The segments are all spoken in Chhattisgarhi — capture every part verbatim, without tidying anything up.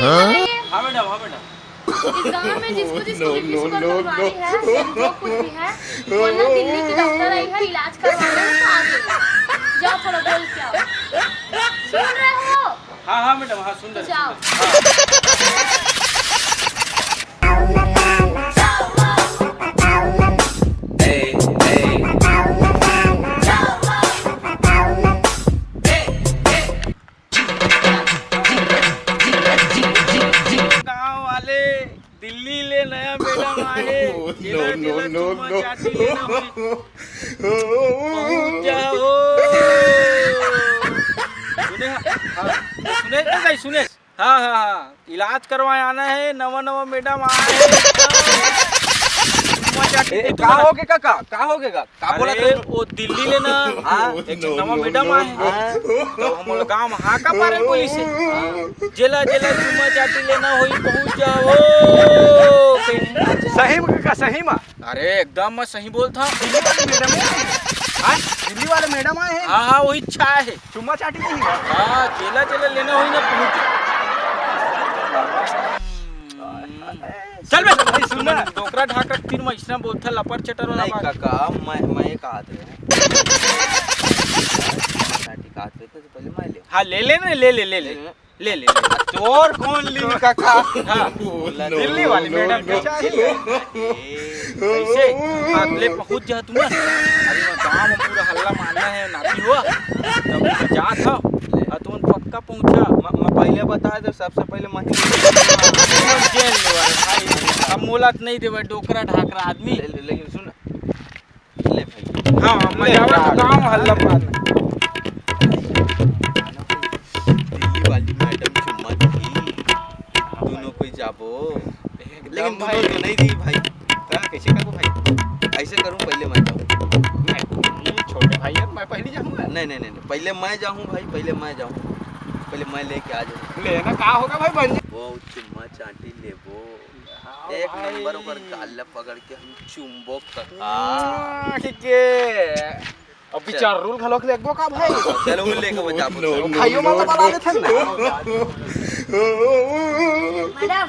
हाँ मैडम, हाँ मैडम। इस गांव में जिसको जिसको बीपी शुगर का बीमारी है, जो कुछ भी है, बोलना दिल्ली की डॉक्टर आई है, इलाज करवाना है तो आ जाइए। जाओ थोड़ा बोल के आओ। सुन रहे हो? हाँ हाँ मैडम, हाँ सुन रहे, जाओ। गांव वाले, दिल्ली ले नया मैडम आए। जेला जेला चुम्मा चाटी लेना होही, पहुंच जाओ। सुने, हाँ, सुने, सुने। हाँ हाँ हाँ, इलाज करवाए आना है, नवा नवा मैडम आए हैं। चुम्मा चाटी ए, दे का तुम्हारा। हो गे काका? का हो गे गा? का बोला अरे, तू? वो दिल्ली ले ना, हाँ। एक ठन नवा मैडम आए हैं। हाँ। तो हम लोग गांव में हाका पारे पुलिस है। हाँ। जेला जेला चुम्मा चाटी लेना होही, पहुंच जाओ। सही में काका, सही में? अरे एकदम मैं सही बोलता हूँ। दिल्ली वाले मैडम आए हैं। हाँ? दिल्ली वाले मैडम आए हैं। हाँ हाँ, वही अच्छा है। चुम्मा चाटी नहीं है। हाँ, जेला जेला लेना होही ना, पहुंच। चल बे। भाई, सुन ना। डोकरा ढाकरा तीर में इसना बोलता, लपर चटर वाला नहीं बात। काका, मैं, मैं कहा थे। चाटी कहा थे, तो पहले मैं ले। हाँ, ले ले ना, ले ले, ले ले। ले ले। ले ले। तोर कौन ली काका? हाँ। दिल्ली वाली मैडम के चाहिए। कैसे? हाँ, ले पहुंच जा तू ना। अरे, मैं गांव में पूरा हल्ला मारना है, नाती हुआ। तब मैं जात हूँ। और तुम पक्का पहुंचा। मैं, मैं पहले बता दे, सबसे पहले मैं जेल ले वाला भाई। अब मोला तो नहीं देवे, डोकरा ढाकरा आदमी। ले, ले, लेकिन सुन, ले भाई। हाँ, मैं ले, जावा तो गांव हल्ला मारना। दिल्ली वाली मैडम चुम्मा दी। दोनों कोई जाबो। एकदम लेकिन दोनों भाई। तो नहीं दी भाई। का, कैसे करबो भाई? ऐसे करूँ, पहले मैं जाऊँ। नहीं, छोटे भाई है, मैं पहले जाऊँगा। नहीं, नहीं, नहीं, नहीं, पहले मैं जाऊँ भाई, पहले मैं जाऊँ। पहले मैं लेके आ जाऊँ। लेना का होगा भाई, बन जा। वो चुम्मा चाटी लेबो। हाँ एक भाई। नंबर ओकर गाल ला पकड़ के हम चुम्बो काका। हाँ, ठीक है। अब चल। विचार रूल घलोक लेगबो का भाई? चल, वो लेके बजाबो। नो, नो, खाइयो नो, मत बना नो। देथे ना। मैडम, मैडम,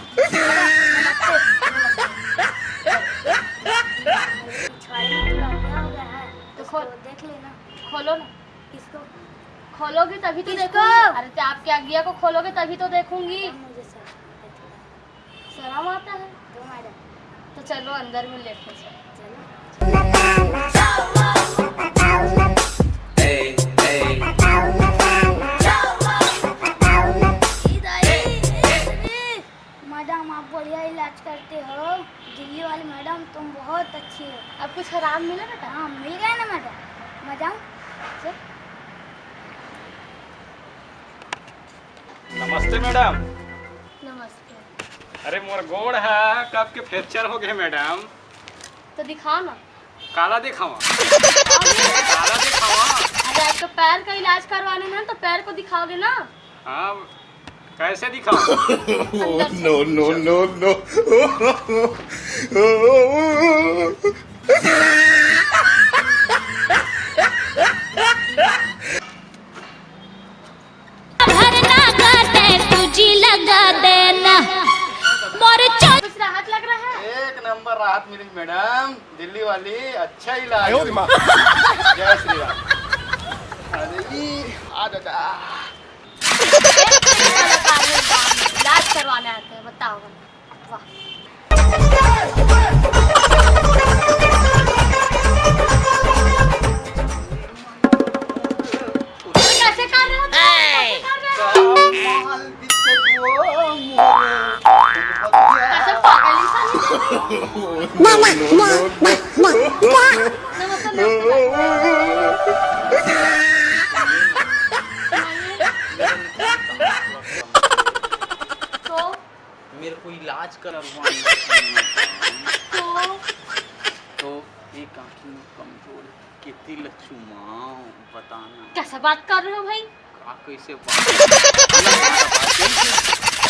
नमस्ते। छुआई में तो लौंडिया हो गया है, तो इसको खोल। देख लेना। खोलो ना। किसको? खोलोगे तभी तो किसको? देखूंगी। अरे, तो आपके अगिया को खोलोगे तभी तो देखूंगी। मैडम, मुझे शर्म आ रही है थोड़ा। शर्म आता है? तो मैडम। तो चलो अंदर में लेटो, चलो। चलो। मैडम, आप बढ़िया इलाज करते हो। दिल्ली वाली मैडम, तुम बहुत अच्छी हो। अब कुछ आराम मिला बेटा? हाँ, मिल गया ना मैडम। मैं जाऊँ? चल। नमस्ते मैडम। नमस्ते। अरे, मोर गोड़ ह कब के फ्रैक्चर हो गए मैडम। तो दिखाओ ना। काला दिखावा? काला दिखावा? अरे, आपका पैर का इलाज करवाना है ना, तो पैर को दिखाओगे ना। हाँ, कैसे दिखावा? अंदर से। नो, नो, नो, नो। भरना का दे, सूजी लगा देना। मोर चो- कुछ राहत लग रहा है? एक नंबर राहत मिली मैडम, दिल्ली वाली, अच्छा इलाज। आयो रे माँ। जय श्री राम। अरे, आ दादा। इलाज करवाने आते हैं, बताओ। वाह। कैसे कर रहे हो तुम? कैसे कर रहे हो? कैसे पागल इंसान है? नमस्ते, नमस्ते। तो? मेरे को इलाज करवाना है। तो? तो एक आँखी में कमजोर है, कितनी लचुमाओ, बताना। कैसा बात कर रहे हो भाई? का कैसे बात?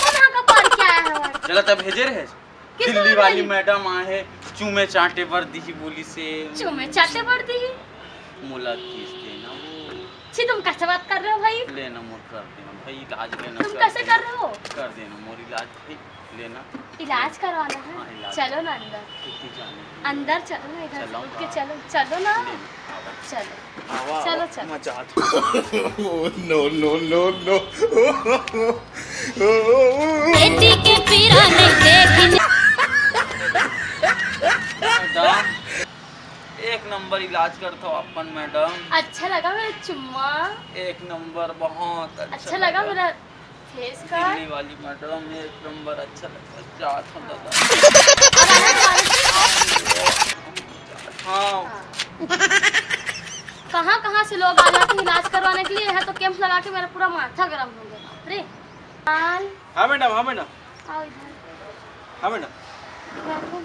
कौन हाँ का पार क्या है? चला तब भेजे रहे। किस दिल्ली वाली मैडम आए है, चूमे चाटे बर दी बोली से। चूमे चाटे बर दी? मोला किस देना वो। छी, तुम कैसे बात कर रहे हो भाई? लेना मोर कर देना भाई, इलाज लेना तुम कर कैसे देना। कर रहे हो? कर देना मोर इलाज भाई, लेना। इलाज करवाना है? हाँ, इलाज। चलो ना अंदर। कितनी जाने की? अंदर चलो ना, इधर चलो उठ के कहाँ? चलो, चलो ना। लेना। चलो। आवा, चलो, आवा, चलो। मजा आ। No, no, no, no। बेटी के पीरा नहीं देखने। मैडम, एक नंबर इलाज करत हो अपन मैडम। अच्छा लगा मेरा चुम्मा? एक नंबर, बहुत अच्छा अच्छा लगा लगा। मेरा फेस का? दिल्ली वाली मैडम, एक नंबर, अच्छा लगा। जात हूँ दादा। हाँ। हाँ। कहाँ कहाँ से लोग आ जाते हैं इलाज करवाने के लिए। यहाँ तो कैंप लगा के मेरा पूरा माथा गर्म हो गया। बाप रे। हाँ मैडम, हाँ मैडम। आओ इधर। हाँ मैडम। बैठो।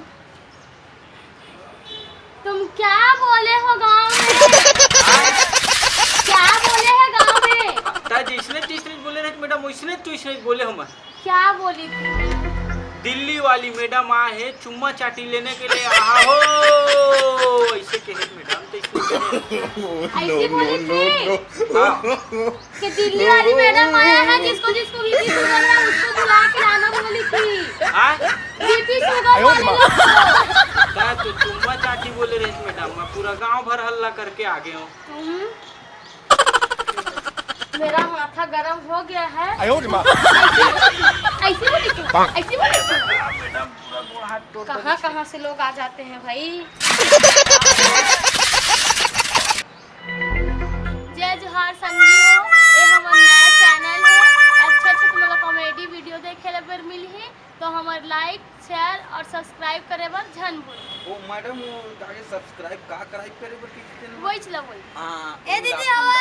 तुम क्या बोले हो गांव में? क्या बोले है गांव में? ता जैसने तैसने बोले रहे मैडम, वैसने तैसने बोले हम। क्या बोली थी? दिल्ली वाली मैडम आ है चुम्मा चाटी लेने के लिए, आहा हो, ऐसे कहे मैडम, तो इसने कहे। ऐसी बोली थी? हाँ। कि दिल्ली वाली मैडम आया है, जिसको जिसको बीपी शुगर है, उसको बुला के लाना बोली थी। हाँ? बीपी शुगर वाले लोग को। मैं तो चुम्मा चाटी बोले रहे मैडम, मैं पूरा गांव भर हल्ला करके आ गया हूँ। हम्म। मेरा माथा गरम हो गया है। आयो रे माँ। ऐसी बोली तू, ऐसी बोली तू। मैडम, पूरा गोड़ हाथ टूट कहाँ कहाँ से लोग आ जाते हैं भाई। जय जोहार संगी हो, ये हमर नया चैनल है। अच्छा अच्छा तुम लोग कॉमेडी वीडियो देखे ला बर मिलही, तो हमर लाइक, शेयर और सब्सक्राइब करे बर झन भूल। ओ मैडम, वो आगे सब्सक्राइब का कराइब करे बर की देते हैं? वही चला वही। हाँ, ए दीदी, लास्ट आवा।